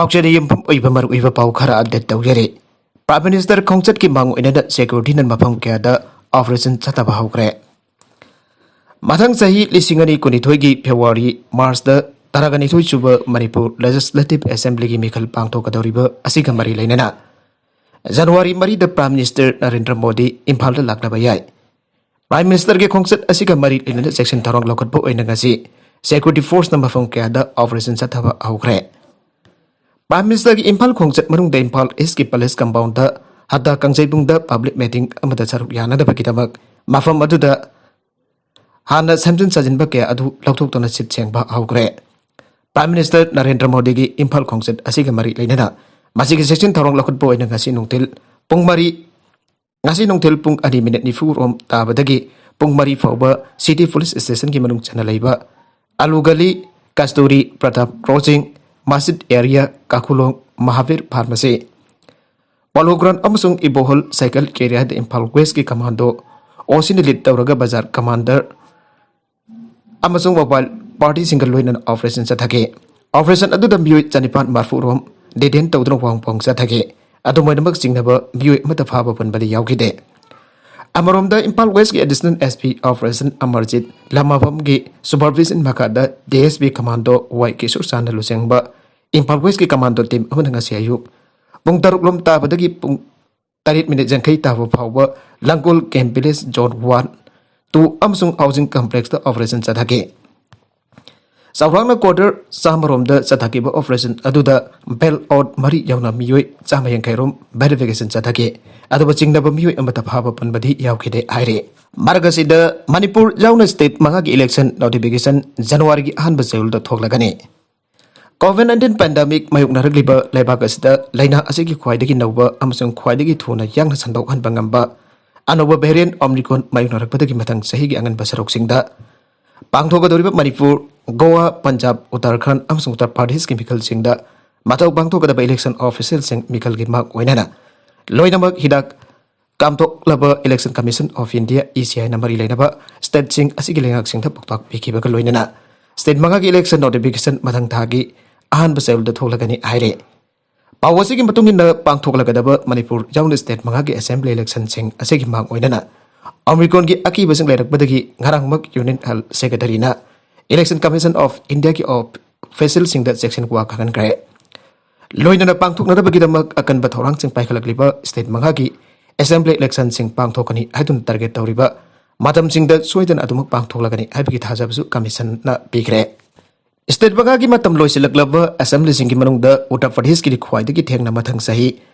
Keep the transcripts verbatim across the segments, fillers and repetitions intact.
ꯄꯥꯎꯆꯦꯗ ꯌꯨꯝꯐꯝ ꯑꯣꯏꯕ ꯃꯔꯨꯑꯣꯏꯕ ꯄꯥꯎ ꯈꯔ ꯑꯞꯗꯦꯠ ꯇꯧꯖꯔꯤ꯫ ꯄ꯭ꯔꯥꯏꯝ ꯃꯤꯅꯤꯁꯇꯔ ꯈꯣꯡꯆꯠꯀꯤ ꯃꯥꯡ ꯑꯣꯏꯅꯅ ꯁꯦꯀ꯭ꯌꯨꯔꯤꯇꯤꯅ ꯃꯐꯝ ꯀꯌꯥꯗ ꯑꯣꯄꯔꯦꯁꯟ ꯆꯠꯊꯕ ꯍꯧꯈ꯭ꯔꯦ꯫ ꯃꯊꯪ ꯆꯍꯤ ꯂꯤꯁꯤꯡ ꯑꯅꯤ ꯀꯨꯟꯅꯤꯊꯣꯏꯒꯤ ꯐꯦꯕ꯭ꯔꯨꯋꯥꯔꯤ ꯃꯥꯔꯆꯇ ꯇꯔꯥꯒ ꯅꯤꯊꯣꯏ ꯁꯨꯕ ꯃꯅꯤꯄꯨꯔ ꯂꯦꯖꯤꯁꯂꯦꯇꯤꯚ ꯑꯦꯁꯦꯝꯕ꯭ꯂꯤꯒꯤ ꯃꯤꯈꯜ ꯄꯥꯡꯊꯣꯛꯀꯗꯧꯔꯤꯕ ꯑꯁꯤꯒ ꯃꯔꯤ ꯂꯩꯅꯅ ꯖꯅꯋꯥꯔꯤ ꯃꯔꯤꯗ ꯄ꯭ꯔꯥꯏꯝ ꯃꯤꯅꯤꯁꯇꯔ ꯅꯔꯦꯟꯗ꯭ꯔ ꯃꯣꯗꯤ ꯏꯝꯐꯥꯜꯗ ꯂꯥꯛꯅꯕ ꯌꯥꯏ꯫ ꯄ꯭ꯔꯥꯏꯝ ꯃꯤꯅꯤꯁꯇꯔꯒꯤ ꯈꯣꯡꯆꯠ ꯑꯁꯤꯒ ꯃꯔꯤ ꯂꯩꯅꯅ ꯆꯦꯛꯁꯤꯟ ꯊꯧꯔꯥꯡ ꯂꯧꯈꯠꯄ ꯑꯣꯏꯅ ꯉꯁꯤ ꯁꯦꯀ꯭ꯌꯨꯔꯤꯇꯤ ꯐꯣꯔꯁꯅ ꯃꯐꯝ ꯀꯌꯥꯗ ꯑꯣꯄꯔꯦꯁꯟ ꯆꯠꯊꯕ ꯍꯧꯈ꯭ꯔꯦ꯫ ꯄ꯭ꯔꯥꯏꯝ ꯃꯤꯅꯤꯁꯇꯔꯒꯤ ꯏꯝꯐꯥꯜ ꯈꯣꯡꯆꯠ ꯃꯅꯨꯡꯗ ꯏꯝꯐꯥꯜ ꯏꯁꯀꯤ ꯄꯦꯂꯦꯁ ꯀꯝꯄꯥꯎꯟꯗ ꯍꯗꯥ ꯀꯥꯡꯖꯩꯕꯨꯡꯗ ꯄꯕ꯭ꯂꯤꯛ ꯃꯤꯇꯤꯡ ꯑꯃꯗ ꯁꯔꯨꯛ ꯌꯥꯅꯅꯕꯒꯤꯗꯃꯛ ꯃꯐꯝ ꯑꯗꯨꯗ ꯍꯥꯟꯅ ꯁꯦꯝꯖꯤꯟ ꯁꯥꯖꯤꯟꯕ ꯀꯌꯥ ꯑꯗꯨ ꯂꯧꯊꯣꯛꯇꯨꯅ ꯁꯤꯠ ꯁꯦꯡꯕ ꯍꯧꯈ꯭ꯔꯦ꯫ ꯄ꯭ꯔꯥꯏꯝ ꯃꯤꯅꯤꯁꯇꯔ ꯅꯔꯦꯟꯗ꯭ꯔ ꯃꯣꯗꯤꯒꯤ ꯏꯝꯐꯥꯜ ꯈꯣꯡꯆꯠ ꯑꯁꯤꯒ ꯃꯔꯤ ꯂꯩꯅꯅ ꯃꯁꯤꯒꯤ ꯆꯦꯛꯁꯤꯟ ꯊꯧꯔꯥꯡ ꯂꯧꯈꯠꯄ ꯑꯣꯏꯅ ꯉꯁꯤ ꯅꯨꯡꯊꯤꯜ ꯄꯨꯡ ꯃꯔꯤ, ꯉꯁꯤ ꯅꯨꯡꯊꯤꯜ ꯄꯨꯡ ꯑꯅꯤ ꯃꯤꯅꯤꯠ ꯅꯤꯐꯨ ꯔꯣꯝ ꯇꯥꯕꯗꯒꯤ ꯄꯨꯡ ꯃꯔꯤ ꯐꯥꯎꯕ ꯁꯤꯇꯤ ꯄꯨꯂꯤꯁ ꯁ꯭ꯇꯦꯁꯟꯒꯤ ꯃꯅꯨꯡ ꯆꯟꯅ ꯂꯩꯕ Aloo Gali, Kasturi, Pratap crossing, Masjid area, Kakhulong, Mahabir pharmacy, polo ground ꯑꯃꯁꯨꯡ ꯏꯕꯣꯍꯜ ꯁꯥꯏꯀꯜ ꯀꯦꯔꯤꯌꯥꯗ ꯏꯝꯐꯥꯜ ꯋꯦꯁꯀꯤ ꯀꯃꯥꯟꯗꯣ ꯑꯣꯁꯤꯅ ꯂꯤꯗ ꯇꯧꯔꯒ ꯕꯖꯥꯔ ꯀꯃꯥꯟꯗꯔ ꯑꯃꯁꯨꯡ ꯃꯣꯕꯥꯏꯜ ꯄꯥꯔꯇꯤꯁꯤꯡꯒ ꯂꯣꯏꯅꯅ ꯑꯣꯄꯔꯦꯁꯟ ꯆꯠꯊꯈꯤ꯫ ꯑꯣꯄꯔꯦꯁꯟ ꯑꯗꯨꯗ ꯃꯤꯑꯣꯏ ꯆꯅꯤꯄꯥꯟ ꯃꯔꯤꯐꯨ ꯔꯣꯝ ꯗꯤꯇꯦꯟ ꯇꯧꯗꯨꯅ ꯋꯥꯍꯪ ꯄꯥꯎꯍꯪ ꯆꯠꯊꯈꯤ꯫ ꯑꯗꯨꯝ ꯑꯣꯏꯅꯃꯛ ꯆꯤꯡꯅꯕ ꯃꯤꯑꯣꯏ ꯑꯃꯠꯇ ꯐꯥꯕ ꯄꯨꯟꯕꯗꯤ ꯌꯥꯎꯈꯤꯗꯦ꯫ ꯑꯃꯔꯣꯝꯗ ꯏꯝꯐꯥꯜ ꯋꯦꯁꯀꯤ additional S P operation Amarjit ꯂꯃꯥꯕꯝꯒꯤ ꯁꯨꯄꯔꯚꯤꯖꯟ ꯃꯈꯥꯗ ꯗꯤ ꯑꯦꯁ ꯄꯤ ꯀꯃꯥꯟꯗꯣ ꯋꯥꯏ ꯀꯤꯁꯣꯔ ꯁꯥꯟꯅ ꯂꯨꯆꯤꯡꯕ ꯏꯝꯐꯥꯜ ꯋꯦꯁꯀꯤ ꯀꯃꯥꯟꯗꯣ ꯇꯤꯝ ꯑꯃꯅ ꯉꯁꯤ ꯑꯌꯨꯛ ꯄꯨꯡ ꯇꯔꯨꯛ ꯂꯣꯝ ꯇꯥꯕꯗꯒꯤ ꯄꯨꯡ ꯇꯔꯦꯠ ꯃꯤꯅꯤꯠ ꯌꯥꯡꯈꯩ ꯇꯥꯕ ꯐꯥꯎꯕ ꯂꯥꯡꯒꯣꯜ ꯀꯦꯝ ꯚꯤꯂꯦꯖ ꯖꯣꯟ ꯋꯥꯟ, ꯇꯨ ꯑꯃꯁꯨꯡ ꯍꯥꯎꯁꯤꯡ ꯀꯝꯄ꯭ꯂꯦꯛꯁꯇ ꯑꯣꯄꯔꯦꯁꯟ ꯆꯠꯊꯈꯤ꯫ ꯆꯥꯎꯔꯥꯛꯅ ꯀ꯭ꯋꯥꯇꯔ ꯆꯥꯝꯃ ꯔꯣꯝꯗ ꯆꯠꯊꯈꯤꯕ ꯑꯣꯄꯔꯦꯁꯟ ꯑꯗꯨꯗ ꯕꯦꯜ ꯑꯥꯎꯠ ꯃꯔꯤ ꯌꯥꯎꯅ ꯃꯤꯑꯣꯏ ꯆꯥꯝꯃ ꯌꯥꯡꯈꯩ ꯔꯣꯝ ꯚꯦꯔꯤꯐꯤꯀꯦꯁꯟ ꯆꯠꯊꯈꯤ꯫ ꯑꯗꯨꯕꯨ ꯆꯤꯡꯅꯕ ꯃꯤꯑꯣꯏ ꯑꯃꯠꯇ ꯐꯥꯕ ꯄꯨꯟꯕꯗꯤ ꯌꯥꯎꯈꯤꯗꯦ ꯍꯥꯏꯔꯤ꯫ ꯃꯔꯛ ꯑꯁꯤꯗ ꯃꯅꯤꯄꯨꯔ ꯌꯥꯎꯅ ꯁ꯭ꯇꯦꯠ ꯃꯉꯥꯒꯤ ꯏꯂꯦꯛꯁꯟ ꯅꯣꯇꯤꯐꯤꯀꯦꯁꯟ ꯖꯅꯋꯥꯔꯤꯒꯤ ꯑꯍꯥꯟꯕ ꯆꯌꯣꯜꯗ ꯊꯣꯛꯂꯒꯅꯤ꯫ ꯀꯣꯚꯤꯗ ꯅꯥꯏꯟꯇꯤꯟ ꯄꯦꯟꯗꯦꯃꯤꯛ ꯃꯥꯌꯣꯛꯅꯔꯛꯂꯤꯕ ꯂꯩꯕꯥꯛ ꯑꯁꯤꯗ ꯂꯥꯏꯅꯥ ꯑꯁꯤꯒꯤ ꯈ꯭ꯋꯥꯏꯗꯒꯤ ꯅꯧꯕ ꯑꯃꯁꯨꯡ ꯈ꯭ꯋꯥꯏꯗꯒꯤ ꯊꯨꯅ ꯌꯥꯡꯅ ꯁꯟꯗꯣꯛꯍꯟꯕ ꯉꯝꯕ ꯑꯅꯧꯕ ꯚꯦꯔꯤꯌꯦꯟꯠ ꯑꯣꯃꯤꯀ꯭ꯔꯣꯟ ꯃꯥꯌꯣꯛꯅꯔꯛꯄꯗꯒꯤ ꯃꯊꯪ ꯆꯍꯤꯒꯤ ꯑꯉꯟꯕ ꯁꯔꯨꯛꯁꯤꯡꯗ ꯄꯥꯡꯊꯣꯛꯀꯗꯧꯔꯤꯕ ꯃꯅꯤꯄꯨꯔ, ꯒꯣꯋꯥ, ꯄꯟꯖꯥꯕ, ꯎꯠꯇꯔꯈꯟꯗ ꯑꯃꯁꯨꯡ ꯎꯠꯇꯔ ꯄ꯭ꯔꯗꯦꯁꯀꯤ ꯃꯤꯈꯜꯁꯤꯡꯗ ꯃꯊꯧ ꯄꯥꯡꯊꯣꯛꯀꯗꯕ ꯏꯂꯦꯛꯁꯟ ꯑꯣꯐꯤꯁꯤꯌꯦꯜꯁꯤꯡ ꯃꯤꯈꯜꯒꯤ ꯃꯥꯡ ꯑꯣꯏꯅꯅ ꯂꯣꯏꯅꯃꯛ ꯍꯤꯗꯥꯛ ꯀꯥꯝꯊꯣꯛꯂꯕ election commission of India, E ꯁꯤ ꯑꯥꯏꯅ ꯃꯔꯤ ꯂꯩꯅꯕ ꯁ꯭ꯇꯦꯠꯁꯤꯡ ꯑꯁꯤꯒꯤ ꯂꯩꯉꯥꯛꯁꯤꯡꯗ ꯄꯥꯎꯇꯥꯛ ꯄꯤꯈꯤꯕꯒ ꯂꯣꯏꯅꯅ ꯁ꯭ꯇꯦꯠ ꯃꯉꯥꯒꯤ ꯏꯂꯦꯛꯁꯟ ꯅꯣꯇꯤꯐꯤꯀꯦꯁꯟ ꯃꯊꯪ ꯊꯥꯒꯤ ꯑꯍꯥꯟꯕ ꯆꯌꯣꯜꯗ ꯊꯣꯛꯂꯒꯅꯤ ꯍꯥꯏꯔꯦ꯫ ꯄꯥꯎ ꯑꯁꯤꯒꯤ ꯃꯇꯨꯡ ꯏꯟꯅ, ꯄꯥꯡꯊꯣꯛꯂꯒꯗꯕ ꯃꯅꯤꯄꯨꯔ ꯌꯥꯎꯅ state ꯃꯉꯥꯒꯤ assembly election ꯁꯤꯡ ꯑꯁꯤꯒꯤ ꯃꯥꯡ ꯑꯣꯏꯅꯅ Omicron ꯒꯤ ꯑꯀꯤꯕꯁꯤꯡ ꯂꯩꯔꯛꯄꯗꯒꯤ ꯉꯔꯥꯡꯃꯛ Union Health Secretary ꯅ Election Commission of India ꯒꯤ official ꯁꯤꯡꯗ ꯆꯦꯛꯁꯤꯟ ꯋꯥ ꯈꯪꯍꯟꯈ꯭ꯔꯦ꯫ ꯂꯣꯏꯅꯅ ꯄꯥꯡꯊꯣꯛꯅꯅꯕꯒꯤꯗꯃꯛ ꯑꯀꯟꯕ ꯊꯧꯔꯥꯡꯁꯤꯡ ꯄꯥꯏꯈꯠꯂꯛꯂꯤꯕ state ꯃꯉꯥꯒꯤ assembly election ꯁꯤꯡ ꯄꯥꯡꯊꯣꯛꯀꯅꯤ ꯍꯥꯏꯗꯨꯅ target ꯇꯧꯔꯤꯕ ꯃꯇꯝꯁꯤꯡꯗ ꯁꯣꯏꯗꯅ ꯑꯗꯨꯃꯛ ꯄꯥꯡꯊꯣꯛꯂꯒꯅꯤ ꯍꯥꯏꯕꯒꯤ ꯊꯥꯖꯕꯁꯨ commission ꯅ ꯄꯤꯈ꯭ꯔꯦ꯫ State ꯃꯉꯥꯒꯤ ꯃꯇꯝ ꯂꯣꯏꯁꯤꯜꯂꯛꯂꯕ assembly ꯁꯤꯡꯒꯤ ꯃꯅꯨꯡꯗ ꯎꯠꯇꯔ ꯄ꯭ꯔꯗꯦꯁꯀꯤꯗꯤ ꯈ꯭ꯋꯥꯏꯗꯒꯤ ꯊꯦꯡꯅ ꯃꯊꯪ ꯆꯍꯤ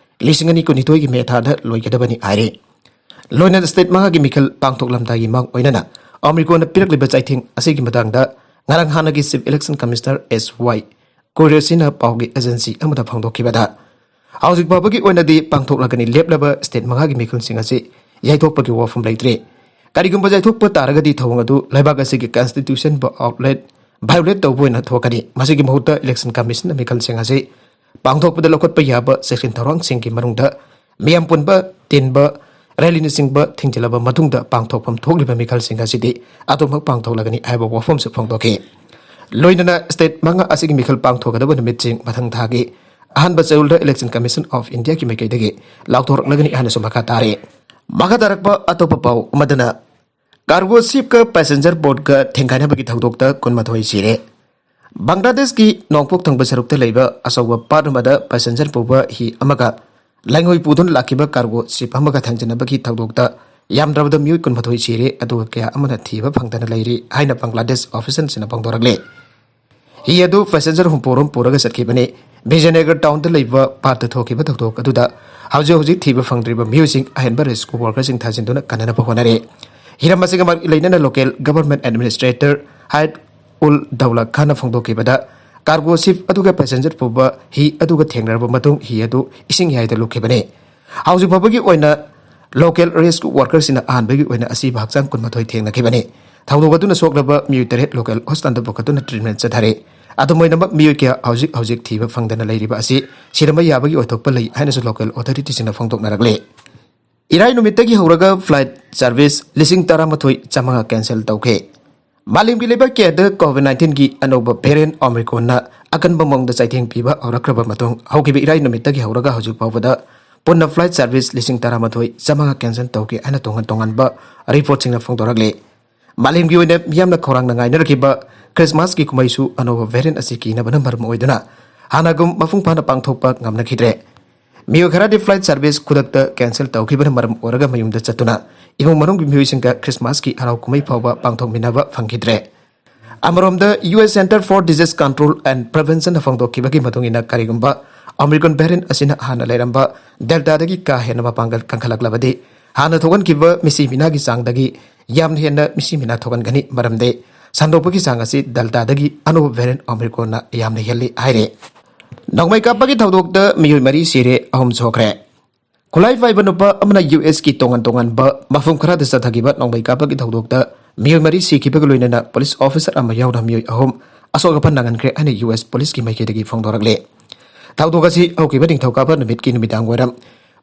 ꯂꯤꯁꯤꯡ ꯑꯅꯤ ꯀꯨꯟꯅꯤꯊꯣꯏꯒꯤ May ꯊꯥꯗ ꯂꯣꯏꯒꯗꯕꯅꯤ ꯍꯥꯏꯔꯤ꯫ ꯂꯣꯏꯅꯅ state ꯃꯉꯥꯒꯤ ꯃꯤꯈꯜ ꯄꯥꯡꯊꯣꯛꯂꯝꯗꯥꯏꯒꯤ ꯃꯥꯡ ꯑꯣꯏꯅꯅ Omicron ꯅ ꯄꯤꯔꯛꯂꯤꯕ ꯆꯩꯊꯦꯡ ꯑꯁꯤꯒꯤ ꯃꯇꯥꯡꯗ ꯉꯔꯥꯡ ꯍꯥꯟꯅꯒꯤ Chief Election Commissioner S Y ꯀꯨꯔꯦꯁꯤꯅ ꯄꯥꯎꯒꯤ agency ꯑꯃꯗ ꯐꯣꯡꯗꯣꯛꯈꯤꯕꯗ, ꯍꯧꯖꯤꯛ ꯐꯥꯎꯕꯒꯤ ꯑꯣꯏꯅꯗꯤ ꯄꯥꯡꯊꯣꯛꯂꯒꯅꯤ ꯂꯦꯞꯂꯕ state ꯃꯉꯥꯒꯤ ꯃꯤꯈꯜꯁꯤꯡ ꯑꯁꯤ ꯌꯩꯊꯣꯛꯄꯒꯤ ꯋꯥꯐꯝ ꯂꯩꯇ꯭ꯔꯤ꯫ ꯀꯔꯤꯒꯨꯝꯕ ꯌꯩꯊꯣꯛꯄ ꯇꯥꯔꯒꯗꯤ ꯊꯧꯑꯣꯡ ꯑꯗꯨ ꯂꯩꯕꯥꯛ ꯑꯁꯤꯒꯤ constitution ꯕꯨ outlet violate ꯇꯧꯕ ꯑꯣꯏꯅ ꯊꯣꯛꯀꯅꯤ꯫ ꯃꯁꯤꯒꯤ ꯃꯍꯨꯠꯇ Election Commission ꯅ ꯃꯤꯈꯜꯁꯤꯡ ꯑꯁꯤ ꯄꯥꯡꯊꯣꯛꯄꯗ ꯂꯧꯈꯠꯄ ꯌꯥꯕ ꯆꯦꯛꯁꯤꯟ ꯊꯧꯔꯥꯡꯁꯤꯡꯒꯤ ꯃꯅꯨꯡꯗ ꯃꯤꯌꯥꯝ ꯄꯨꯟꯕ, ꯇꯤꯟꯕ, rally ꯅꯆꯤꯡꯕ ꯊꯤꯡꯖꯤꯜꯂꯕ ꯃꯇꯨꯡꯗ ꯄꯥꯡꯊꯣꯛꯐꯝ ꯊꯣꯛꯂꯤꯕ ꯃꯤꯈꯜꯁꯤꯡ ꯑꯁꯤꯗꯤ ꯑꯗꯨꯃꯛ ꯄꯥꯡꯊꯣꯛꯂꯒꯅꯤ ꯍꯥꯏꯕ ꯋꯥꯐꯝꯁꯨ ꯐꯣꯡꯗꯣꯛꯈꯤ꯫ ꯂꯣꯏꯅꯅ state ꯃꯉꯥ ꯑꯁꯤꯒꯤ ꯃꯤꯈꯜ ꯄꯥꯡꯊꯣꯛꯀꯗꯕ ꯅꯨꯃꯤꯠꯁꯤꯡ ꯃꯊꯪ ꯊꯥꯒꯤ ꯑꯍꯥꯟꯕ ꯆꯌꯣꯜꯗ Election Commission of India ꯒꯤ ꯃꯥꯏꯀꯩꯗꯒꯤ ꯂꯥꯎꯊꯣꯔꯛꯂꯒꯅꯤ ꯍꯥꯏꯅꯁꯨ ꯃꯈꯥ ꯇꯥꯔꯤ꯫ ꯃꯈꯥ ꯇꯥꯔꯛꯄ ꯑꯇꯣꯞꯄ ꯄꯥꯎ ꯑꯃꯗꯅ, cargo ship ꯀ passenger boat ꯀ ꯊꯦꯡꯒꯥꯏꯅꯕꯒꯤ ꯊꯧꯗꯣꯛꯇ ꯀꯨꯟꯃꯥꯊꯣꯏ ꯁꯤꯔꯦ꯫ ꯕꯪꯒ꯭ꯂꯥꯗꯦꯁꯀꯤ ꯅꯣꯡꯄꯣꯛ ꯊꯪꯕ ꯁꯔꯨꯛꯇ ꯂꯩꯕ ꯑꯆꯧꯕ ꯄꯥꯠ ꯑꯃꯗ passenger ꯄꯨꯕ ꯍꯤ ꯑꯃꯒ ꯂꯩꯉꯣꯏ ꯄꯨꯗꯨꯅ ꯂꯥꯛꯈꯤꯕ cargo ship ꯑꯃꯒ ꯊꯦꯡꯖꯤꯟꯅꯕꯒꯤ ꯊꯧꯗꯣꯛꯇ ꯌꯥꯝꯗ꯭ꯔꯕꯗ ꯃꯤꯑꯣꯏ ꯀꯨꯟꯃꯥꯊꯣꯏ ꯁꯤꯔꯦ, ꯑꯗꯨꯒ ꯀꯌꯥ ꯑꯃꯅ ꯊꯤꯕ ꯐꯪꯗꯅ ꯂꯩꯔꯤ ꯍꯥꯏꯅ ꯕꯪꯒ꯭ꯂꯥꯗꯦꯁ official ꯁꯤꯡꯅ ꯐꯣꯡꯗꯣꯔꯛꯂꯤ꯫ ꯍꯤ ꯑꯗꯨ passenger ꯍꯨꯝꯐꯨꯔꯣꯝ ꯄꯨꯔꯒ ꯆꯠꯈꯤꯕꯅꯤ꯫ ꯕꯤꯖꯌꯅꯒꯔ ꯇꯥꯎꯟꯗ ꯂꯩꯕ ꯄꯥꯠꯇ ꯊꯣꯛꯈꯤꯕ ꯊꯧꯗꯣꯛ ꯑꯗꯨꯗ ꯍꯧꯖꯤꯛ ꯍꯧꯖꯤꯛ ꯊꯤꯕ ꯐꯪꯗ꯭ꯔꯤꯕ ꯃꯤꯑꯣꯏꯁꯤꯡ ꯑꯍꯦꯟꯕ rescue worker ꯁꯤꯡ ꯊꯥꯖꯤꯟꯗꯨꯅ ꯀꯟꯅꯅꯕ ꯍꯣꯠꯅꯔꯤ꯫ ꯍꯤꯔꯝ ꯑꯁꯤꯒ ꯃꯔꯤ ꯂꯩꯅꯅ local government administrator ꯍꯥꯏꯠ ꯎꯜ ꯗꯧꯂꯥ ꯈꯥꯟꯅ ꯐꯣꯡꯗꯣꯛꯈꯤꯕꯗ, cargo ship ꯑꯗꯨꯒ passenger ꯄꯨꯕ ꯍꯤ ꯑꯗꯨꯒ ꯊꯦꯡꯅꯔꯕ ꯃꯇꯨꯡ ꯍꯤ ꯑꯗꯨ ꯏꯁꯤꯡ ꯏꯌꯥꯏꯗ ꯂꯨꯞꯈꯤꯕꯅꯤ꯫ ꯍꯧꯖꯤꯛ ꯐꯥꯎꯕꯒꯤ ꯑꯣꯏꯅ local rescue worker ꯁꯤꯡꯅ ꯑꯍꯥꯟꯕꯒꯤ ꯑꯣꯏꯅ ꯑꯁꯤꯕ ꯍꯛꯆꯥꯡ ꯀꯨꯟꯃꯥꯊꯣꯏ ꯊꯦꯡꯅꯈꯤꯕꯅꯤ꯫ ꯊꯧꯗꯣꯛ ꯑꯗꯨꯅ ꯁꯣꯛꯂꯕ ꯃꯤꯑꯣꯏ ꯇꯔꯦꯠ local hospital ꯗ ꯄꯨꯈꯠꯇꯨꯅ treatment ꯆꯠꯊꯔꯤ꯫ ꯑꯗꯨꯝ ꯑꯣꯏꯅꯃꯛ ꯃꯤꯑꯣꯏ ꯀꯌꯥ ꯍꯧꯖꯤꯛ ꯍꯧꯖꯤꯛ ꯊꯤꯕ ꯐꯪꯗꯅ ꯂꯩꯔꯤꯕ ꯑꯁꯤ ꯁꯤꯔꯝꯕ ꯌꯥꯕꯒꯤ ꯑꯣꯏꯊꯣꯛꯄ ꯂꯩ ꯍꯥꯏꯅꯁꯨ local authority ꯁꯤꯡꯅ ꯐꯣꯡꯗꯣꯛꯅꯔꯛꯂꯤ꯫ ꯏꯔꯥꯏ ꯅꯨꯃꯤꯠꯇꯒꯤ ꯍꯧꯔꯒ flight service ꯂꯤꯁꯤꯡ ꯇꯔꯥꯃꯥꯊꯣꯏ ꯆꯥꯃꯉꯥ cancel ꯇꯧꯈꯤ꯫ ꯃꯥꯂꯦꯝꯒꯤ ꯂꯩꯕꯥꯛ ꯀꯌꯥꯗ COVID nineteenꯒꯤ ꯑꯅꯧꯕ variant Omicronꯅ ꯑꯀꯟꯕ ꯃꯑꯣꯡꯗ ꯆꯩꯊꯦꯡ ꯄꯤꯕ ꯍꯧꯔꯛꯈ꯭ꯔꯕ ꯃꯇꯨꯡ, ꯍꯧꯈꯤꯕ ꯏꯔꯥꯏ ꯅꯨꯃꯤꯠꯇꯒꯤ ꯍꯧꯔꯒ ꯍꯧꯖꯤꯛ ꯐꯥꯎꯕꯗ ꯄꯨꯟꯅ flight service ꯂꯤꯁꯤꯡ ꯇꯔꯥꯃꯥꯊꯣꯏ ꯆꯥꯝꯃꯉꯥ cancel ꯇꯧꯈꯤ ꯍꯥꯏꯅ ꯇꯣꯉꯥꯟ ꯇꯣꯉꯥꯟꯕ reportꯁꯤꯡꯅ ꯐꯣꯡꯗꯣꯔꯛꯂꯤ꯫ ꯃꯥꯂꯦꯝꯒꯤ ꯑꯣꯏꯅ ꯃꯤꯌꯥꯝꯅ ꯈꯧꯔꯥꯡꯅ ꯉꯥꯏꯅꯔꯛꯈꯤꯕ Christmasꯀꯤ ꯀꯨꯝꯍꯩꯁꯨ ꯑꯅꯧꯕ variant ꯑꯁꯤ ꯀꯤꯅꯕꯅ ꯃꯔꯝ ꯑꯣꯏꯗꯨꯅ ꯍꯥꯟꯅꯒꯨꯝ ꯃꯄꯨꯡ ꯐꯥꯅ ꯄꯥꯡꯊꯣꯛꯄ ꯉꯝꯅꯈꯤꯗ꯭ꯔꯦ꯫ ꯃꯤꯑꯣꯏ ꯈꯔꯗꯤ flight service ꯈꯨꯗꯛꯇ cancel ꯇꯧꯈꯤꯕꯅ ꯃꯔꯝ ꯑꯣꯏꯔꯒ ꯃꯌꯨꯝꯗ ꯆꯠꯇꯨꯅ ꯏꯃꯨꯡ ꯃꯅꯨꯡꯒꯤ ꯃꯤꯑꯣꯏꯁꯤꯡꯒ Christmasꯀꯤ ꯍꯔꯥꯎ ꯀꯨꯝꯍꯩ ꯐꯥꯎꯕ ꯄꯥꯡꯊꯣꯛꯃꯤꯟꯅꯕ ꯐꯪꯈꯤꯗ꯭ꯔꯦ꯫ ꯑꯃꯔꯣꯝꯗ, US Center for Disease Control and Preventionꯅ ꯐꯣꯡꯗꯣꯛꯈꯤꯕꯒꯤ ꯃꯇꯨꯡ ꯏꯟꯅ, ꯀꯔꯤꯒꯨꯝꯕ Omicron variant ꯑꯁꯤꯅ ꯍꯥꯟꯅ ꯂꯩꯔꯝꯕ Deltaꯗꯒꯤ ꯀꯥ ꯍꯦꯟꯅ ꯃꯄꯥꯡꯒꯜ ꯀꯟꯈꯠꯂꯛꯂꯕꯗꯤ, ꯍꯥꯟꯅ ꯊꯣꯛꯍꯟꯈꯤꯕ ꯃꯤꯁꯤ ꯃꯤꯅꯥꯒꯤ ꯆꯥꯡꯗꯒꯤ ꯌꯥꯝꯅ ꯍꯦꯟꯅ ꯃꯤꯁꯤ ꯃꯤꯅꯥ ꯊꯣꯛꯍꯟꯒꯅꯤ, ꯃꯔꯝꯗꯤ ꯁꯟꯗꯣꯛꯄꯒꯤ ꯆꯥꯡ ꯑꯁꯤ Deltaꯗꯒꯤ ꯑꯅꯧꯕ variant Omicronꯅ ꯌꯥꯝꯅ ꯍꯦꯜꯂꯤ ꯍꯥꯏꯔꯤ꯫ ꯅꯣꯡꯃꯩ ꯀꯥꯞꯄꯒꯤ ꯊꯧꯗꯣꯛꯇ ꯃꯤꯑꯣꯏ ꯃꯔꯤ ꯁꯤꯔꯦ, ꯑꯍꯨꯝ ꯁꯣꯛꯈ꯭ꯔꯦ꯫ ꯈꯨꯠꯂꯥꯏ ꯄꯥꯏꯕ ꯅꯨꯄꯥ ꯑꯃꯅ USꯀꯤ ꯇꯣꯉꯥꯟ ꯇꯣꯉꯥꯟꯕ ꯃꯐꯝ ꯈꯔꯗ ꯆꯠꯊꯈꯤꯕ ꯅꯣꯡꯃꯩ ꯀꯥꯞꯄꯒꯤ ꯊꯧꯗꯣꯛꯇ ꯃꯤꯑꯣꯏ ꯃꯔꯤ ꯁꯤꯈꯤꯕꯒ ꯂꯣꯏꯅꯅ police officer ꯑꯃ ꯌꯥꯎꯅ ꯃꯤꯑꯣꯏ ꯑꯍꯨꯝ ꯑꯁꯣꯛ ꯑꯄꯟ ꯅꯪꯍꯟꯈ꯭ꯔꯦ ꯍꯥꯏꯅ US policeꯀꯤ ꯃꯥꯏꯀꯩꯗꯒꯤ ꯐꯣꯡꯗꯣꯔꯛꯂꯤ꯫ ꯊꯧꯗꯣꯛ ꯑꯁꯤ ꯍꯧꯈꯤꯕ ꯅꯤꯡꯊꯧꯀꯥꯕ ꯅꯨꯃꯤꯠꯀꯤ ꯅꯨꯃꯤꯗꯥꯡ ꯋꯥꯏꯔꯝ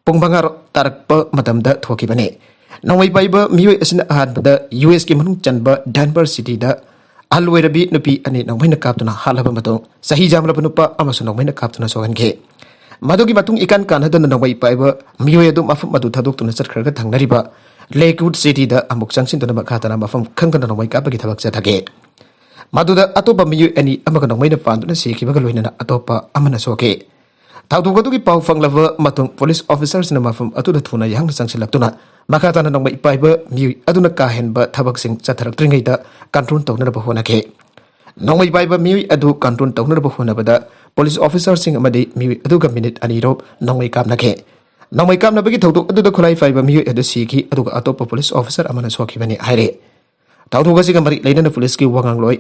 ꯄꯨꯡ ꯃꯉꯥ ꯇꯥꯔꯛꯄ ꯃꯇꯝꯗ ꯊꯣꯛꯈꯤꯕꯅꯤ꯫ ꯅꯣꯡꯃꯩ ꯄꯥꯏꯕ ꯃꯤꯑꯣꯏ ꯑꯁꯤꯅ ꯑꯍꯥꯟꯕꯗ USꯀꯤ ꯃꯅꯨꯡ ꯆꯟꯕ Denver cityꯗ ꯑꯍꯜ ꯑꯣꯏꯔꯕꯤ ꯅꯨꯄꯤ ꯑꯅꯤ ꯅꯣꯡꯃꯩꯅ ꯀꯥꯞꯇꯨꯅ ꯍꯥꯠꯂꯕ ꯃꯇꯨꯡ, ꯆꯍꯤ ꯌꯥꯝꯂꯕ ꯅꯨꯄꯥ ꯑꯃꯁꯨ ꯅꯣꯡꯃꯩꯅ ꯀꯥꯞꯇꯨꯅ ꯁꯣꯛꯍꯟꯈꯤ꯫ ꯃꯗꯨꯒꯤ ꯃꯇꯨꯡ ꯏꯀꯥꯟ ꯀꯥꯟꯅꯗꯅ ꯅꯣꯡꯃꯩ ꯄꯥꯏꯕ ꯃꯤꯑꯣꯏ ꯑꯗꯨ ꯃꯐꯝ ꯑꯗꯨ ꯊꯥꯗꯣꯛꯇꯨꯅ ꯆꯠꯈ꯭ꯔꯒ ꯊꯪꯅꯔꯤꯕ Lakewood cityꯗ ꯑꯃꯨꯛ ꯆꯪꯁꯤꯟꯗꯨꯅ ꯃꯈꯥ ꯇꯥꯅ ꯃꯐꯝ ꯈꯪꯗꯅ ꯅꯣꯡꯃꯩ ꯀꯥꯞꯄꯒꯤ ꯊꯕꯛ ꯆꯠꯊꯈꯤ꯫ ꯃꯗꯨꯗ ꯑꯇꯣꯞꯄ ꯃꯤꯑꯣꯏ ꯑꯅꯤ ꯑꯃꯒ ꯅꯣꯡꯃꯩꯅ ꯄꯥꯟꯗꯨꯅ ꯁꯤꯈꯤꯕꯒ ꯂꯣꯏꯅꯅ ꯑꯇꯣꯞꯄ ꯑꯃꯅ ꯁꯣꯛꯈꯤ꯫ ꯊꯧꯗꯣꯛ ꯑꯗꯨꯒꯤ ꯄꯥꯎ ꯐꯪꯂꯕ ꯃꯇꯨꯡ police officerꯁꯤꯡꯅ ꯃꯐꯝ ꯑꯗꯨꯗ ꯊꯨꯅ ꯌꯥꯡꯅ ꯆꯪꯁꯤꯜꯂꯛꯇꯨꯅ ꯃꯈꯥ ꯇꯥꯅ ꯅꯣꯡꯃꯩ ꯄꯥꯏꯕ ꯃꯤꯑꯣꯏ ꯑꯗꯨꯅ ꯀꯥ ꯍꯦꯟꯕ ꯊꯕꯛꯁꯤꯡ ꯆꯠꯊꯔꯛꯇ꯭ꯔꯤꯉꯩꯗ control ꯇꯧꯅꯅꯕ ꯍꯣꯠꯅꯈꯤ꯫ ꯅꯣꯡꯃꯩ ꯄꯥꯏꯕ ꯃꯤꯑꯣꯏ ꯑꯗꯨ control ꯇꯧꯅꯅꯕ ꯍꯣꯠꯅꯕꯗ police officerꯁꯤꯡ ꯑꯃꯗꯤ ꯃꯤꯑꯣꯏ ꯑꯗꯨꯒ minute ꯑꯅꯤꯔꯣꯝ ꯅꯣꯡꯃꯩ ꯀꯥꯞꯅꯈꯤ꯫ ꯅꯣꯡꯃꯩ ꯀꯥꯞꯅꯕꯒꯤ ꯊꯧꯗꯣꯛ ꯑꯗꯨꯗ ꯈꯨꯠꯂꯥꯏ ꯄꯥꯏꯕ ꯃꯤꯑꯣꯏ ꯑꯗꯨ ꯁꯤꯈꯤ, ꯑꯗꯨꯒ ꯑꯇꯣꯞꯄ police officer ꯑꯃꯅ ꯁꯣꯛꯈꯤꯕꯅꯤ ꯍꯥꯏꯔꯤ꯫ ꯊꯧꯗꯣꯛ ꯑꯁꯤꯒ ꯃꯔꯤ ꯂꯩꯅꯅ policeꯀꯤ ꯋꯥꯉꯥꯡꯂꯣꯏ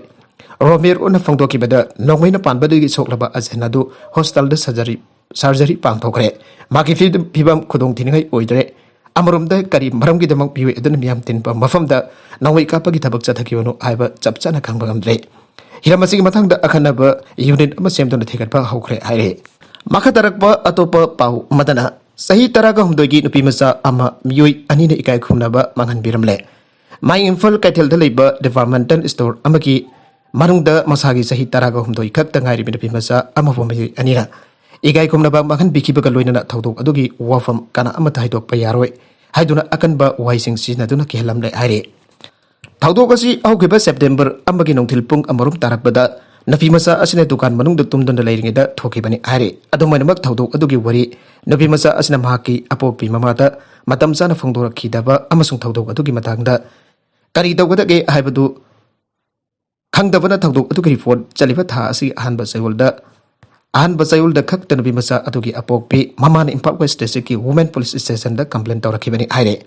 ꯔꯣꯃꯦꯔꯣꯅ ꯐꯣꯡꯗꯣꯛꯈꯤꯕꯗ, ꯅꯣꯡꯃꯩꯅ ꯄꯥꯟꯕꯗꯒꯤ ꯁꯣꯛꯂꯕ ꯑꯖꯦꯟ ꯑꯗꯨ hospitalꯗ surgery, surgery ꯄꯥꯡꯊꯣꯛꯈ꯭ꯔꯦ꯫ ꯃꯍꯥꯛꯀꯤ ꯐꯤ-, ꯐꯤꯕꯝ ꯈꯨꯗꯣꯡꯊꯤꯅꯤꯡꯉꯥꯏ ꯑꯣꯏꯗ꯭ꯔꯦ꯫ ꯑꯃꯔꯣꯝꯗ, ꯀꯔꯤ ꯃꯔꯝꯒꯤꯗꯃꯛ ꯃꯤꯑꯣꯏ ꯑꯗꯨꯅ ꯃꯤꯌꯥꯝ ꯇꯤꯟꯕ ꯃꯐꯝꯗ ꯅꯣꯡꯃꯩ ꯀꯥꯞꯄꯒꯤ ꯊꯕꯛ ꯆꯠꯊꯈꯤꯕꯅꯣ ꯍꯥꯏꯕ ꯆꯞ ꯆꯥꯅ ꯈꯪꯕ ꯉꯝꯗ꯭ꯔꯦ꯫ ꯍꯤꯔꯝ ꯑꯁꯤꯒꯤ ꯃꯇꯥꯡꯗ ꯑꯈꯟꯅꯕ unit ꯑꯃ ꯁꯦꯝꯗꯨꯅ ꯊꯤꯒꯠꯄ ꯍꯧꯈ꯭ꯔꯦ ꯍꯥꯏꯔꯦ꯫ ꯃꯈꯥ ꯇꯥꯔꯛꯄ ꯑꯇꯣꯞꯄ ꯄꯥꯎ ꯑꯃꯗꯅ, ꯆꯍꯤ ꯇꯔꯥꯒ ꯍꯨꯝꯗꯣꯏꯒꯤ ꯅꯨꯄꯤ ꯃꯆꯥ ꯑꯃ ꯃꯤꯑꯣꯏ ꯑꯅꯤꯅ ꯏꯀꯥꯏ ꯈꯨꯝꯅꯕ ꯃꯥꯡꯍꯟꯕꯤꯔꯝꯂꯦ꯫ ꯃꯥꯏ ꯏꯝꯐꯥꯜ ꯀꯩꯊꯦꯜꯗ ꯂꯩꯕ ꯗꯤꯄꯥꯔꯠꯃꯦꯟꯇꯦꯜ ꯁ꯭ꯇꯣꯔ ꯑꯃꯒꯤ ꯃꯅꯨꯡꯗ ꯃꯁꯥꯒꯤ ꯆꯍꯤ ꯇꯔꯥꯒ ꯍꯨꯝꯗꯣꯏ ꯈꯛꯇ ꯉꯥꯏꯔꯤꯕ ꯅꯨꯄꯤ ꯃꯆꯥ ꯑꯃ ꯐꯨꯝꯕꯤ ꯑꯅꯤꯅ ꯏꯀꯥꯏ ꯈꯨꯝꯅꯕ ꯃꯥꯡꯍꯟꯕꯤꯈꯤꯕꯒ ꯂꯣꯏꯅꯅ ꯊꯧꯗꯣꯛ ꯑꯗꯨꯒꯤ ꯋꯥꯐꯝ ꯀꯅꯥ ꯑꯃꯠꯇ ꯍꯥꯏꯗꯣꯛꯄ ꯌꯥꯔꯣꯏ ꯍꯥꯏꯗꯨꯅ ꯑꯀꯟꯕ ꯋꯥꯍꯩꯁꯤꯡ ꯁꯤꯖꯤꯟꯅꯗꯨꯅ ꯀꯤꯍꯜꯂꯝꯂꯦ ꯍꯥꯏꯔꯤ꯫ ꯊꯧꯗꯣꯛ ꯑꯁꯤ ꯍꯧꯈꯤꯕ ꯁꯦꯞꯇꯦꯝꯕꯔ ꯑꯃꯒꯤ ꯅꯨꯡꯊꯤꯜ ꯄꯨꯡ ꯑꯃꯔꯣꯝ ꯇꯥꯔꯛꯄꯗ ꯅꯨꯄꯤ ꯃꯆꯥ ꯑꯁꯤꯅ ꯗꯨꯀꯥꯟ ꯃꯅꯨꯡꯗ ꯇꯨꯝꯗꯨꯅ ꯂꯩꯔꯤꯉꯩꯗ ꯊꯣꯛꯈꯤꯕꯅꯤ ꯍꯥꯏꯔꯤ꯫ ꯑꯗꯨꯝ ꯑꯣꯏꯅꯃꯛ, ꯊꯧꯗꯣꯛ ꯑꯗꯨꯒꯤ ꯋꯥꯔꯤ ꯅꯨꯄꯤ ꯃꯆꯥ ꯑꯁꯤꯅ ꯃꯍꯥꯛꯀꯤ ꯑꯄꯣꯛꯄꯤ ꯃꯃꯥꯗ ꯃꯇꯝ ꯆꯥꯅ ꯐꯣꯡꯗꯣꯔꯛꯈꯤꯗꯕ ꯑꯃꯁꯨꯡ ꯊꯧꯗꯣꯛ ꯑꯗꯨꯒꯤ ꯃꯇꯥꯡꯗ ꯀꯔꯤ ꯇꯧꯒꯗꯒꯦ ꯍꯥꯏꯕꯗꯨ ꯈꯪꯗꯕꯅ ꯊꯧꯗꯣꯛ ꯑꯗꯨꯒꯤ ꯔꯤꯄꯣꯔꯠ ꯆꯠꯂꯤꯕ ꯊꯥ ꯑꯁꯤꯒꯤ ꯑꯍꯥꯟꯕ ꯆꯌꯣꯜꯗ, ꯑꯍꯥꯟꯕ ꯆꯌꯣꯜꯗ ꯈꯛꯇ ꯅꯨꯄꯤ ꯃꯆꯥ ꯑꯗꯨꯒꯤ ꯑꯄꯣꯛꯄꯤ ꯃꯃꯥꯅ ꯏꯝꯐꯥꯜ ꯋꯦꯁ ꯗꯤꯁꯇ꯭ꯔꯤꯛꯀꯤ ꯋꯨꯃꯦꯟ ꯄꯨꯂꯤꯁ ꯁ꯭ꯇꯦꯁꯟꯗ ꯀꯝꯄ꯭ꯂꯦꯟ ꯇꯧꯔꯛꯈꯤꯕꯅꯤ ꯍꯥꯏꯔꯦ꯫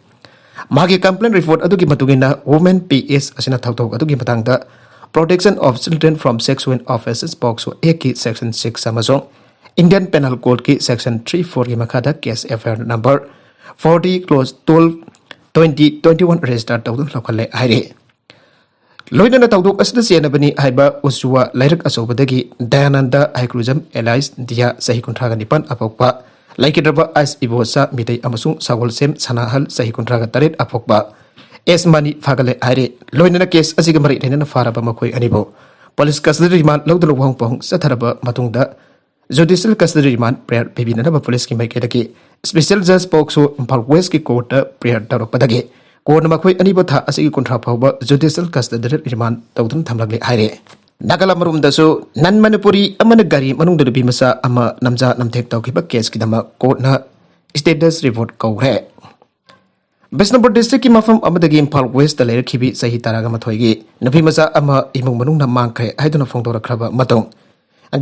ꯃꯥꯒꯤ ꯀꯝꯄ꯭ꯂꯦꯟ ꯔꯤꯄꯣꯔꯠ ꯑꯗꯨꯒꯤ ꯃꯇꯨꯡ ꯏꯟꯅ, ꯋꯨꯃꯦꯟ ꯄꯤ ꯑꯦꯁ ꯑꯁꯤꯅ ꯊꯧꯗꯣꯛ ꯑꯗꯨꯒꯤ ꯃꯇꯥꯡꯗ Protection of Children from Sexual Offences, POCSO Act ꯀꯤ Section six ꯑꯃꯁꯨꯡ Indian Penal Code ꯀꯤ Section three four ꯒꯤ ꯃꯈꯥꯗ case F I R number forty clause twelve twenty twenty one register ꯇꯧꯗꯨꯅ ꯂꯧꯈꯠꯂꯦ ꯍꯥꯏꯔꯤ꯫ ꯂꯣꯏꯅꯅ ꯊꯧꯗꯣꯛ ꯑꯁꯤꯗ ꯆꯦꯟꯅꯕꯅꯤ ꯍꯥꯏꯕ ꯎꯆꯨꯋꯥ ꯂꯩꯔꯛ ꯑꯆꯧꯕꯗꯒꯤ ꯗꯌꯥꯅꯟꯗ ꯍꯩꯀ꯭ꯔꯨꯖꯝ alias ꯗꯤꯌꯥ, ꯆꯍꯤ ꯀꯨꯟꯊ꯭ꯔꯥꯒ ꯅꯤꯄꯥꯟ ꯑꯄꯣꯛꯄ, ꯂꯩꯈꯤꯗ꯭ꯔꯕ ꯑꯥꯏꯁ ꯏꯕꯣꯆꯥ ꯃꯤꯇꯩ ꯑꯃꯁꯨꯡ ꯁꯒꯣꯜꯁꯦꯝ ꯁꯅꯥꯍꯜ, ꯆꯍꯤ ꯀꯨꯟꯊ꯭ꯔꯥꯒ ꯇꯔꯦꯠ ꯑꯄꯣꯛꯄ, ꯑꯦꯁ ꯃꯅꯤ ꯐꯥꯒꯠꯂꯦ ꯍꯥꯏꯔꯤ꯫ ꯂꯣꯏꯅꯅ ꯀꯦꯁ ꯑꯁꯤꯒ ꯃꯔꯤ ꯂꯩꯅꯅ ꯐꯥꯔꯕ ꯃꯈꯣꯏ ꯑꯅꯤꯕꯨ ꯄꯨꯂꯤꯁ ꯀꯁꯇꯗꯤ ꯔꯤꯃꯥꯟ ꯂꯧꯗꯨꯅ ꯋꯥꯍꯪ ꯄꯥꯎꯍꯪ ꯆꯠꯊꯔꯕ ꯃꯇꯨꯡꯗ, ꯖꯨꯗꯤꯁꯤꯌꯦꯜ ꯀꯁꯇꯗꯤ ꯔꯤꯃꯥꯟ ꯄ꯭ꯔꯦꯌꯔ ꯄꯤꯕꯤꯅꯅꯕ ꯄꯨꯂꯤꯁꯀꯤ ꯃꯥꯏꯀꯩꯗꯒꯤ ꯁ꯭ꯄꯦꯁꯤꯌꯜ ꯖꯖ ꯄꯣꯛꯁꯣ ꯏꯝꯐꯥꯜ ꯋꯦꯁꯀꯤ ꯀꯣꯔꯠꯇ ꯄ꯭ꯔꯦꯌꯔ ꯇꯧꯔꯛꯄꯗꯒꯤ ꯀꯣꯔꯠꯅ ꯃꯈꯣꯏ ꯑꯅꯤꯕꯨ ꯊꯥ ꯑꯁꯤꯒꯤ ꯀꯨꯟꯊ꯭ꯔꯥ ꯐꯥꯎꯕ ꯖꯨꯗꯤꯁꯤꯌꯦꯜ ꯀꯁꯇꯗꯤ ꯔꯤꯃꯥꯟ ꯇꯧꯗꯨꯅ ꯊꯝꯂꯛꯂꯦ ꯍꯥꯏꯔꯦ꯫ ꯅꯥꯒꯥꯂꯥꯟ ꯃꯔꯨꯝꯗꯁꯨ ꯅꯟ ꯃꯅꯤꯄꯨꯔꯤ ꯑꯃꯅ ꯒꯥꯔꯤ ꯃꯅꯨꯡꯗ ꯅꯨꯄꯤ ꯃꯆꯥ ꯑꯃ ꯅꯝꯖꯥ ꯅꯝꯊꯦꯛ ꯇꯧꯈꯤꯕ ꯀꯦꯁꯀꯤꯗꯃꯛ ꯀꯣꯔꯠꯅ ꯁ꯭ꯇꯦꯇꯁ ꯔꯤꯄꯣꯔꯠ ꯀꯧꯈ꯭ꯔꯦ꯫ ꯕꯤꯁꯅꯨꯄꯨꯔ ꯗꯤꯁꯇ꯭ꯔꯤꯛꯀꯤ ꯃꯐꯝ ꯑꯃꯗꯒꯤ ꯏꯝꯐꯥꯜ ꯋꯦꯁꯇ ꯂꯩꯔꯛꯈꯤꯕꯤ ꯆꯍꯤ ꯇꯔꯥꯒ ꯃꯥꯊꯣꯏꯒꯤ ꯅꯨꯄꯤ ꯃꯆꯥ ꯑꯃ ꯏꯃꯨꯡ ꯃꯅꯨꯡꯅ ꯃꯥꯡꯈ꯭ꯔꯦ ꯍꯥꯏꯗꯨꯅ ꯐꯣꯡꯗꯣꯔꯛꯈ꯭ꯔꯕ ꯃꯇꯨꯡ,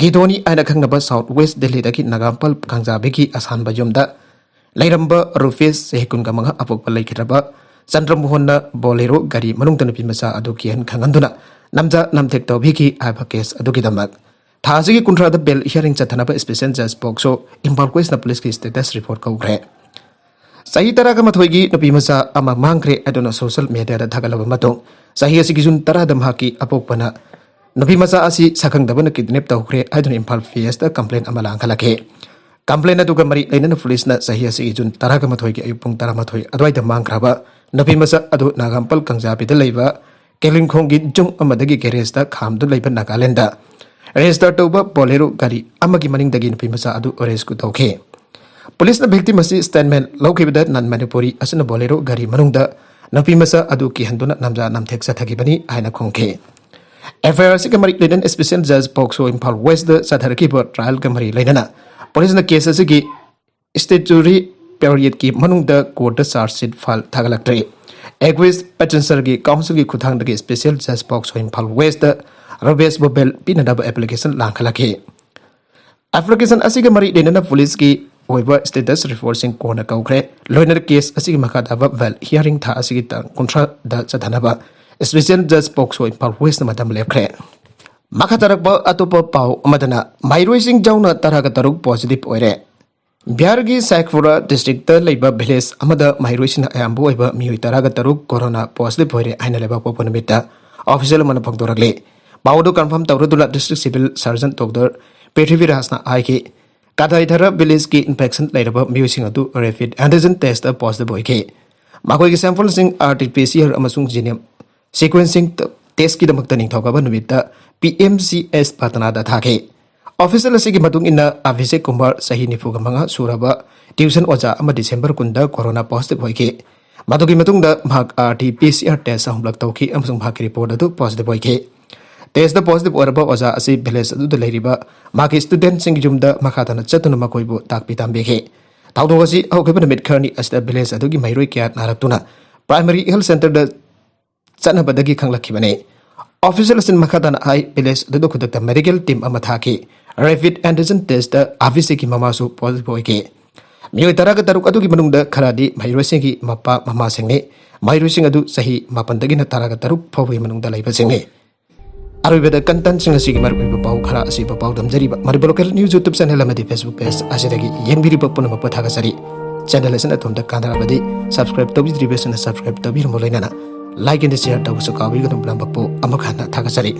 ꯒꯤꯗꯣꯅꯤ ꯍꯥꯏꯅ ꯈꯪꯅꯕ ꯁꯥꯎꯠ ꯋꯦꯁ ꯗꯤꯜꯂꯤꯗꯒꯤ ꯅꯒꯥꯝꯄꯥꯜ ꯀꯥꯡꯖꯥꯕꯤꯒꯤ ꯑꯁꯥꯟꯕ ꯌꯨꯝꯗ ꯂꯩꯔꯝꯕ ꯔꯨꯄꯦꯁ, ꯆꯍꯤ ꯀꯨꯟꯒ ꯃꯉꯥ ꯑꯄꯣꯛꯄ, ꯂꯩꯈꯤꯗ꯭ꯔꯕ ꯆꯟꯗ꯭ꯔꯃꯣꯍꯟꯅ ꯕꯣꯂꯦꯔꯣ ꯒꯥꯔꯤ ꯃꯅꯨꯡꯗ ꯅꯨꯄꯤ ꯃꯆꯥ ꯑꯗꯨ ꯀꯤꯍꯟ ꯈꯪꯍꯟꯗꯨꯅ ꯅꯝꯖ ꯅꯝꯊꯦꯛ ꯇꯧꯕꯤꯈꯤ ꯍꯥꯏꯕ ꯀꯦꯁ ꯑꯗꯨꯒꯤꯗꯃꯛ ꯊꯥ ꯑꯁꯤꯒꯤ ꯀꯨꯟꯊ꯭ꯔꯥꯗ ꯕꯦꯜ ꯍꯤꯌꯥꯔꯤꯡ ꯆꯠꯊꯅꯕ ꯁ꯭ꯄꯦꯁꯤꯌꯦꯜ ꯖꯖ ꯄꯣꯛꯁꯣ ꯏꯝꯐꯥꯜ ꯋꯦꯁꯅ ꯄꯨꯂꯤꯁꯀꯤ ꯁ꯭ꯇꯦꯇꯁ ꯔꯤꯄꯣꯔꯠ ꯀꯧꯈ꯭ꯔꯦ꯫ ꯆꯍꯤ ꯇꯔꯥꯒ ꯃꯥꯊꯣꯏꯒꯤ ꯅꯨꯄꯤ ꯃꯆꯥ ꯑꯃ ꯃꯥꯡꯈ꯭ꯔꯦ ꯍꯥꯏꯗꯨꯅ ꯁꯣꯁꯤꯌꯦꯜ ꯃꯦꯗꯤꯌꯥꯗ ꯊꯥꯒꯠꯂꯕ ꯃꯇꯨꯡ, ꯆꯍꯤ ꯑꯁꯤꯒꯤ ꯖꯨꯟ ꯇꯔꯥꯗ ꯃꯍꯥꯛꯀꯤ ꯑꯄꯣꯛꯄꯅ ꯅꯨꯄꯤ ꯃꯆꯥ ꯑꯁꯤ ꯁꯛꯈꯪꯗꯕꯅ ꯀꯤꯗꯅꯦꯞ ꯇꯧꯈ꯭ꯔꯦ ꯍꯥꯏꯗꯨꯅ ꯏꯝꯐꯥꯜ ꯄꯤ ꯑꯦꯁꯇ ꯀꯝꯄ꯭ꯂꯦꯟ ꯑꯃ ꯂꯥꯡꯈꯠꯂꯛꯈꯤ꯫ Complaint ꯑꯗꯨꯒ ꯃꯔꯤ ꯂꯩꯅꯅ ꯄꯨꯂꯤꯁꯅ ꯆꯍꯤ ꯑꯁꯤꯒꯤ ꯖꯨꯟ ꯇꯔꯥꯒ ꯃꯥꯊꯣꯏꯒꯤ ꯑꯌꯨꯛ ꯄꯨꯡ ꯇꯔꯥꯃꯥꯊꯣꯏ ꯑꯗꯨꯋꯥꯏꯗ ꯃꯥꯡꯈ꯭ꯔꯕ ꯅꯨꯄꯤ ꯃꯆꯥ ꯑꯗꯨ ꯅꯥꯒꯥꯝꯄꯥꯜ ꯀꯥꯡꯖꯥꯕꯤꯗ ꯂꯩꯕ ꯀꯦꯂꯤꯡꯈꯣꯡꯒꯤ ꯖꯨꯡ ꯑꯃꯗꯒꯤ ꯒꯦꯔꯦꯖꯇ ꯈꯥꯝꯗꯨꯅ ꯂꯩꯕ ꯅꯥꯒꯥꯂꯦꯟꯗ ꯔꯦꯖꯤꯁꯇꯔ ꯇꯧꯕ ꯕꯣꯂꯦꯔꯣ ꯒꯥꯔꯤ ꯑꯃꯒꯤ ꯃꯅꯤꯡꯗꯒꯤ ꯅꯨꯄꯤ ꯃꯆꯥ ꯑꯗꯨ ꯔꯦꯁꯀ꯭ꯌꯨ ꯇꯧꯈꯤ꯫ ꯄꯨꯂꯤꯁꯅ ꯚꯤꯛꯇꯤꯝ ꯑꯁꯤ ꯁ꯭ꯇꯦꯠꯃꯦꯟ ꯂꯧꯈꯤꯕꯗ ꯅꯟ ꯃꯅꯤꯄꯨꯔꯤ ꯑꯁꯤꯅ ꯕꯣꯂꯦꯔꯣ ꯒꯥꯔꯤ ꯃꯅꯨꯡꯗ ꯅꯨꯄꯤ ꯃꯆꯥ ꯑꯗꯨ ꯀꯤꯍꯟꯗꯨꯅ ꯅꯝꯖꯥ ꯅꯝꯊꯦꯛ ꯆꯠꯊꯈꯤꯕꯅꯤ ꯍꯥꯏꯅ ꯈꯨꯝꯈꯤ꯫ ꯑꯦꯐ ꯑꯥꯏ ꯑꯥꯔ ꯑꯁꯤꯒ ꯃꯔꯤ ꯂꯩꯅꯅ ꯁ꯭ꯄꯦꯁꯤꯌꯦꯜ ꯖꯖ ꯄꯣꯛꯁꯣ ꯏꯝꯐꯥꯜ ꯋꯦꯁꯇ ꯆꯠꯊꯔꯛꯈꯤꯕ ꯇ꯭ꯔꯥꯌꯦꯜꯒ ꯃꯔꯤ ꯂꯩꯅꯅ ꯄꯨꯂꯤꯁꯅ ꯀꯦꯁ ꯑꯁꯤꯒꯤ ꯁ꯭ꯇꯦꯆꯨꯔꯤ ꯄꯤꯔꯤꯌꯗꯀꯤ ꯃꯅꯨꯡꯗ ꯀꯣꯔꯠꯇ ꯆꯥꯔꯖ ꯁꯤꯠ ꯐꯥꯏꯜ ꯊꯥꯒꯠꯂꯛꯇ꯭ꯔꯤ꯫ ꯑꯦꯒ꯭ꯋꯤꯁ ꯑꯦꯆꯦꯟꯁꯔꯒꯤ ꯀꯥꯎꯟꯁꯤꯜꯒꯤ ꯈꯨꯠꯊꯥꯡꯗꯒꯤ ꯁ꯭ꯄꯦꯁꯤꯌꯦꯜ ꯖꯖ ꯄꯣꯛꯁꯣ ꯏꯝꯐꯥꯜ ꯋꯦꯁꯇ ꯔꯨꯕꯦꯁꯕꯨ ꯕꯦꯜ ꯄꯤꯅꯅꯕ ꯑꯦꯄ꯭ꯂꯤꯀꯦꯁꯟ ꯂꯥꯡꯈꯠꯂꯛꯈꯤ꯫ ꯑꯦꯄ꯭ꯂꯤꯀꯦꯁꯟ ꯑꯁꯤꯒ ꯃꯔꯤ ꯂꯩꯅꯅ ꯄꯨꯂꯤꯁꯀꯤ ꯑꯣꯏꯕ ꯁ꯭ꯇꯦꯇꯁ ꯔꯤꯄꯣꯔꯠꯁꯤꯡ ꯀꯣꯟꯅ ꯀꯧꯈ꯭ꯔꯦ꯫ ꯂꯣꯏꯅꯅ ꯀꯦꯁ ꯑꯁꯤꯒꯤ ꯃꯈꯥ ꯇꯥꯕ ꯕꯦꯜ ꯍꯤꯌꯥꯔꯤꯡ ꯊꯥ ꯑꯁꯤꯒꯤ ꯇꯥꯡ ꯀꯨꯟꯊ꯭ꯔꯥꯗ ꯆꯠꯊꯅꯕ ꯁ꯭ꯄꯦꯁꯤꯌꯦꯜ ꯖꯖ ꯄꯣꯛꯁꯣ ꯏꯝꯐꯥꯜ ꯋꯦꯁꯅ ꯃꯇꯝ ꯂꯦꯞꯈ꯭ꯔꯦ꯫ ꯃꯈꯥ ꯇꯥꯔꯛꯄ ꯑꯇꯣꯞꯄ ꯄꯥꯎ ꯑꯃꯗꯅ ꯃꯍꯩꯔꯣꯏꯁꯤꯡ ꯌꯥꯎꯅ ꯇꯔꯥꯒ ꯇꯔꯨꯛ ꯄꯣꯖꯤꯇꯤꯚ ꯑꯣꯏꯔꯦ꯫ ꯕꯤꯍꯥꯔꯒꯤ ꯁꯥꯏꯈꯄꯨꯔꯥ ꯗꯤꯁꯇ꯭ꯔꯤꯛꯇ ꯂꯩꯕ ꯚꯤꯂꯦꯖ ꯑꯃꯗ ꯃꯍꯩꯔꯣꯏꯁꯤꯡꯅ ꯑꯌꯥꯝꯕ ꯑꯣꯏꯕ ꯃꯤꯑꯣꯏ ꯇꯔꯥꯒ ꯇꯔꯨꯛ ꯀꯣꯔꯣꯅꯥ ꯄꯣꯖꯤꯇꯤꯚ ꯑꯣꯏꯔꯦ ꯍꯥꯏꯅ ꯂꯩꯕꯥꯛꯄꯣꯛꯄ ꯅꯨꯃꯤꯠꯇ ꯑꯣꯐꯤꯁꯤꯌꯦꯜ ꯑꯃꯅ ꯐꯣꯡꯗꯣꯔꯛꯂꯤ꯫ ꯄꯥꯎ ꯑꯗꯨ ꯀꯟꯐꯥꯔꯝ ꯇꯧꯔꯗꯨꯅ ꯗꯤꯁꯇ꯭ꯔꯤꯛ ꯁꯤꯚꯤꯜ ꯁꯔꯖꯟ ꯗꯣꯛꯇꯔ ꯄ꯭ꯔꯤꯊꯤꯕꯤꯔꯥꯖꯅ ꯍꯥꯏꯈꯤ, ꯀꯗꯥꯏꯊꯔ ꯚꯤꯂꯦꯖꯀꯤ ꯏꯟꯐꯦꯛꯁꯟ ꯂꯩꯔꯕ ꯃꯤꯑꯣꯏꯁꯤꯡ ꯑꯗꯨ ꯔꯦꯄꯤꯗ ꯑꯦꯟꯇꯤꯖꯦꯟ ꯇꯦꯁꯇ ꯄꯣꯖꯤꯇꯤꯚ ꯑꯣꯏꯈꯤ꯫ ꯃꯈꯣꯏꯒꯤ ꯁꯦꯝꯄꯜꯁꯤꯡ R T P C R ꯑꯃꯁꯨꯡ ꯖꯤꯅꯦꯝ ꯁꯤꯀ꯭ꯋꯦꯟꯁꯤꯡ ꯇꯦꯁꯀꯤꯗꯃꯛꯇ ꯅꯤꯡꯊꯧꯀꯥꯕ ꯅꯨꯃꯤꯠꯇ ꯄꯤ ꯑꯦꯝ ꯁꯤ ꯑꯦꯁ ꯄꯇꯅꯥꯗ ꯊꯥꯈꯤ꯫ ꯑꯣꯐꯤꯁꯤꯌꯦꯜ ꯑꯁꯤꯒꯤ ꯃꯇꯨꯡ ꯏꯟꯅ, ꯑꯚꯤꯁꯦꯛ ꯀꯨꯃꯥꯔ, ꯆꯍꯤ ꯅꯤꯐꯨꯒ ꯃꯉꯥ ꯁꯨꯔꯕ ꯇ꯭ꯌꯨꯁꯟ ꯑꯣꯖꯥ ꯑꯃ, ꯗꯤꯁꯦꯝꯕꯔ ꯀꯨꯟꯗ ꯀꯣꯔꯣꯅꯥ ꯄꯣꯖꯤꯇꯤꯚ ꯑꯣꯏꯈꯤ꯫ ꯃꯗꯨꯒꯤ ꯃꯇꯨꯡꯗ ꯃꯍꯥꯛ R T P C R test ꯑꯍꯨꯝꯂꯛ ꯇꯧꯈꯤ ꯑꯃꯁꯨꯡ ꯃꯍꯥꯛꯀꯤ ꯔꯤꯄꯣꯔꯠ ꯑꯗꯨ ꯄꯣꯖꯤꯇꯤꯚ ꯑꯣꯏꯈꯤ꯫ ꯇꯦꯁꯇ ꯄꯣꯖꯤꯇꯤꯚ ꯑꯣꯏꯔꯕ ꯑꯣꯖꯥ ꯑꯁꯤ ꯚꯤꯂꯦꯖ ꯑꯗꯨꯗ ꯂꯩꯔꯤꯕ ꯃꯍꯥꯛꯀꯤ ꯁ꯭ꯇꯨꯗꯦꯟꯠꯁꯤꯡꯒꯤ ꯌꯨꯝꯗ ꯃꯈꯥ ꯇꯥꯅ ꯆꯠꯇꯨꯅ ꯃꯈꯣꯏꯕꯨ ꯇꯥꯛꯄꯤ ꯇꯝꯕꯤꯈꯤ꯫ ꯊꯧꯗꯣꯛ ꯑꯁꯤ ꯍꯧꯈꯤꯕ ꯅꯨꯃꯤꯠ ꯈꯔꯅꯤ ꯑꯁꯤꯗ ꯚꯤꯂꯦꯖ ꯑꯗꯨꯒꯤ ꯃꯍꯩꯔꯣꯏ ꯀꯌꯥ ꯅꯥꯔꯛꯇꯨꯅ ꯄ꯭ꯔꯥꯏꯃꯔꯤ ꯍꯦꯜꯊ ꯁꯦꯟꯇꯔꯗ ꯆꯠꯅꯕꯗꯒꯤ ꯈꯪꯂꯛꯈꯤꯕꯅꯤ꯫ ꯑꯣꯐꯤꯁꯤꯌꯦꯜ ꯑꯁꯤꯅ ꯃꯈꯥ ꯇꯥꯅ ꯍꯥꯏ, ꯚꯤꯂꯦꯖ ꯑꯗꯨꯗ ꯈꯨꯗꯛꯇ ꯃꯦꯗꯤꯀꯦꯜ ꯇꯤꯝ ꯑꯃ ꯊꯥꯈꯤ꯫ ꯔꯦꯄꯤꯗ ꯑꯦꯟꯇꯤꯖꯦꯟ ꯇꯦꯁꯇ ꯑꯚꯤꯁꯦꯛꯀꯤ ꯃꯃꯥꯁꯨ ꯄꯣꯖꯤꯇꯤꯚ ꯑꯣꯏꯈꯤ꯫ ꯃꯤꯑꯣꯏ ꯇꯔꯥꯒ ꯇꯔꯨꯛ ꯑꯗꯨꯒꯤ ꯃꯅꯨꯡꯗ ꯈꯔꯗꯤ ꯃꯍꯩꯔꯣꯏꯁꯤꯡꯒꯤ ꯃꯄꯥ ꯃꯃꯥꯁꯤꯡꯅꯤ꯫ ꯃꯍꯩꯔꯣꯏꯁꯤꯡ ꯑꯗꯨ ꯆꯍꯤ ꯃꯥꯄꯟꯗꯒꯤꯅ ꯇꯔꯥꯒ ꯇꯔꯨꯛ ꯐꯥꯎꯕꯒꯤ ꯃꯅꯨꯡꯗ ꯂꯩꯕꯁꯤꯡꯅꯤ꯫ ꯑꯔꯣꯏꯕꯗ ꯀꯟꯇꯦꯟꯁꯤꯡ ꯑꯁꯤꯒꯤ ꯃꯔꯨꯑꯣꯏꯕ ꯄꯥꯎ ꯈꯔ ꯑꯁꯤꯕꯨ ꯄꯥꯎꯗꯝꯖꯔꯤꯕ Manipur local news YouTube channel ꯑꯃꯗꯤ ꯐꯦꯁꯕꯨꯛ ꯄꯦꯖ ꯑꯁꯤꯗꯒꯤ ꯌꯦꯡꯕꯤꯔꯤꯕ ꯄꯨꯝꯅꯃꯛꯄꯨ ꯊꯥꯒꯠꯆꯔꯤ꯫ ꯆꯦꯅꯦꯜ ꯑꯁꯤꯅ ꯑꯗꯣꯝꯗ ꯀꯥꯟꯅꯔꯕꯗꯤ ꯁꯕꯁꯀ꯭ꯔꯥꯏꯕ ꯇꯧꯕꯤꯗ꯭ꯔꯤꯕꯁꯤꯡꯅ ꯁꯕꯁꯀ꯭ꯔꯥꯏꯕ ꯇꯧꯕꯤꯔꯝꯃꯨ, ꯂꯣꯏꯅꯅ ꯂꯥꯏꯛ ꯑꯦꯟ ꯁꯤꯌꯔ ꯇꯧꯕꯁꯨ ꯀꯥꯎꯕꯤꯒꯅꯨ꯫ ꯄꯨꯝꯅꯃꯛꯄꯨ ꯑꯃꯨꯛ ꯍꯟꯅ ꯊꯥꯒꯠꯆꯔꯤ꯫